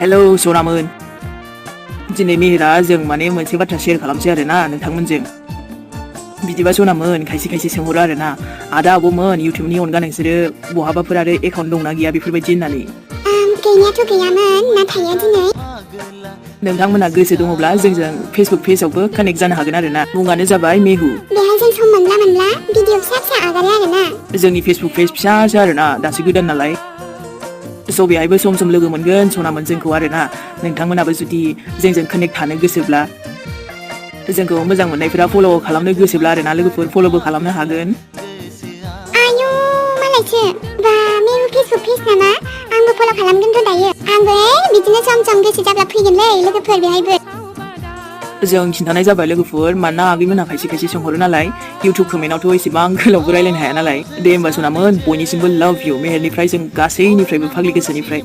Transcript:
hello सनामोन दिनै मेहेरा जों माने मोनसे बाथ्रा शेयार खालामसै आरोना नोंथांमोनजों बिदिबा सनामोन खायसे सोंहरो आरोना आदा आब'मोन इउटुबनि अनगा नोंसोरो बहाबाफोर आरो एकाउन्ट दंना गैया बेफोरबायदि होननानै गैनायाथ' गैयामोन नाथाय दिनै नोंथांमोना गोसो दङब्ला जोंजों फेसबुक पेजावबो कानेक्ट जानो हागोन आरोना मुङानो जाबाय मेहु बेहाय जों सम मोनला भिडिअ फिसा आगारो आरोना जोंनि फेसबुक पेज फिसासो आरोना दासो गोदान नालाय स' बेहायबो सम सम लोगो मोनगोन सनामोन जोंखौ आरोना नोंथांमोनाबो जुदि जोंजों कानेक्ट थानो गोसोब्ला जोंखौ मोजां मोननायफोरा फल' खालामनो गोसोब्ला आरोना लोगोफोर फल'बो खालामनो हागोन आयु मालायसो बा मेहु फेसबुक पेज नामा आंबो फल' खालामगोनथ' दायो आंबो बिदिनो सम गोसो जाब्ला फैगोनलै लोगोफोर बेहायबो जों खिन्थानाय जाबाय लोगोफोर मानोना आगैमोनहा खायसे सोंहरो नालाय इउटुब कमेन्टआवथ' एसेबां गोलावबो रायलायनो हाया नालाय दे होमबा सनामोन बयनिसिमबो लाभ इउ मेहेरनिफ्राय जों गासैनिफ्रायबो फाग्लि गोसोनिफ्राय